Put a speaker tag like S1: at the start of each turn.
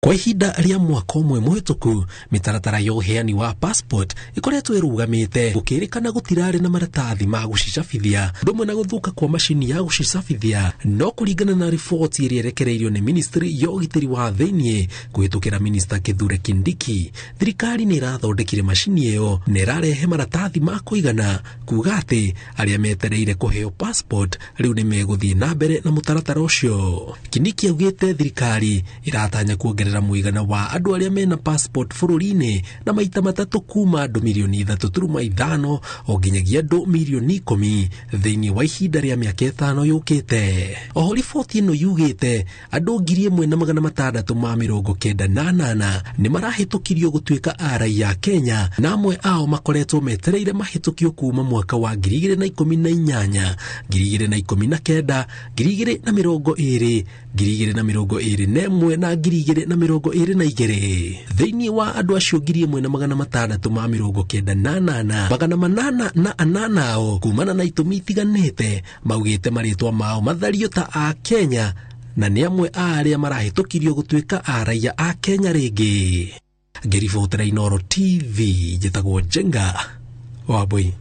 S1: Kwa ihinda rĩa mwaka ũmwe mũhĩtũku, mĩtaratara ya ũheani wa passport ĩkoretwo ĩrũgamĩte, gũkĩrĩkana gũtirarĩ na maratathi ma gũcicabithia, ũndũ ũmwe na gũthũka kwa macini ya gũcicabithia. No kũringana na riboti ĩrĩa ĩrekereirio nĩ ministry ya ũgitĩri wa thĩinĩ kũhĩtũkĩra minista Kithure Kindiki, thirikari nĩ ĩrathondekire macini ĩyo na ĩrarehe maratathi ma kũigana kuga atĩ arĩa metereire kũheo passport rĩu nĩ megũthiĩ na mbere na mũtaratara ũcio. Kindiki augĩte thirikari ĩratanya kuongerera mũigana wa andũ arĩa mena passport bũrũri-inĩ na maita matatũ, kuma andũ mirioni 3.5 o nginyagia andũ mirioni 10 thĩinĩ wa ihinda rĩa mĩaka 5 yũkĩte. Oho riboti ĩno yugĩte andũ 1698 nĩ marahĩtũkirio gũtuĩka a raiya a Kenya, na amwe ao makoretwo metereire mahĩtũkio kuma mwaka wa 2018, 2019, 2020, 2021 na 2022. Thĩinĩ wa andũ acio 1698, 808 ao kumana na itũmi itiganĩte maugĩte marĩtwa mao mathario ta a Kenya, na nĩ amwe a arĩa marahĩtũkirio gũtuĩka a raiya a Kenya rĩngĩ. Ngĩribotera Inooro TV, njĩtagwo Njenga Wambui.